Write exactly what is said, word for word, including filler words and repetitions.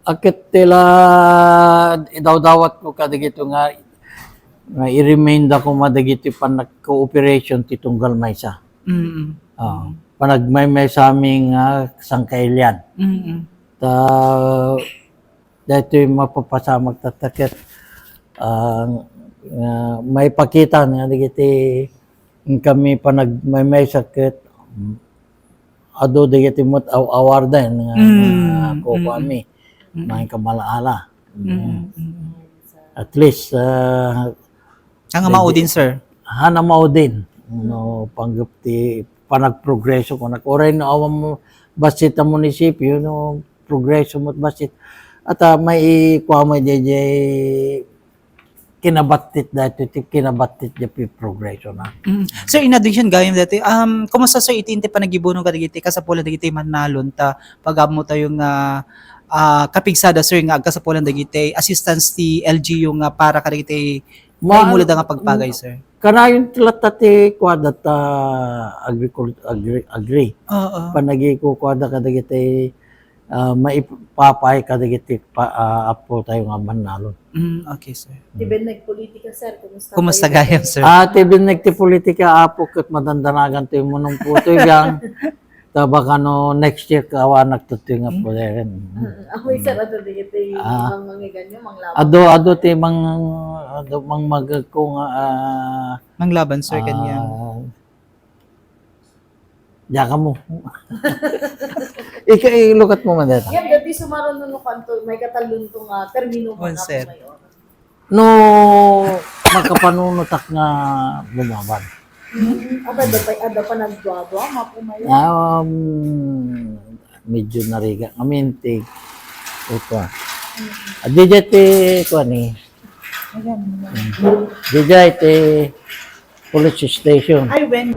Ket ti la idawdawatko kadagito nga, nga i-remind ako madagiti panagko-operation ti tunggal maysa. Mm. Ah, panagmaymaysa mi nga sangkailian. Mm. Ta, daytoy mapapasamak tatta ket, ah, nga maipakita nga dagiti kami panagmaymaysa ket, mm, adu dagiti met aw-awarden nga, mm, nga kukuami. Mm. Main kamalaala. Mm, mm. At least, ah, nga maudin, sir. Ha, nga maudin. No, panggap ti panagprogreso ko. Nag-uray no, awan mo, bassit a munisipyo, no, progreso mo, bassit. At, ah, may ikuha mo, jay, jay, kinabattit daytoy ti kinabattit ti progreso na. Mm. Sir, in addition gayam daytoy, um, kumusta, sir, iti, iti panagibuno kadagiti kasapulan dagiti mannalon ta pag-ammo tayo nga, ah, kapigsada, sir, nga agkasapulan dagiti assistance ti L G U nga para kadagiti maimula da nga pagpagay, sir? Kanayon ti latta ti kuada ta agricul-, agri-, agri. Oo. Panagikukuada kadagiti ah, maipapaay kadagiti pa-, ah, apo tayo nga mannalon. Mm, okay, sir. Ti benneg politika, sir, kumusta? Kumusta kayo, gayam, sir? Ah, ti benneg ti politika, apo, ket madandanagan ti munong putoy gang. Ta baka no next year, kawanak to ti nga, mm, puderen. Mm, amoy, sir, adu dagiti, ah, mangmangiganyo, manglaban. Adu, adu ti mang-, adu, mangmagagko nga, ah, manglaban, sir, ah, kanya. Diak ammo. Ika-, ilukat mo man deta. Yan, dati sumaron no, no, kanto, may katalon to nga termino. Wen, sir. No, makapanunutak nga lumaban. Mm, ada pa, ada pa nagdwa-dwa, mapumayo. Ah, um, medyo nariga. Amin, tig, ito, ah. Mm. Ah, di dyan ti, kuwan, eh. Ayan. Mm. Di dyan ti police station. Ay, when?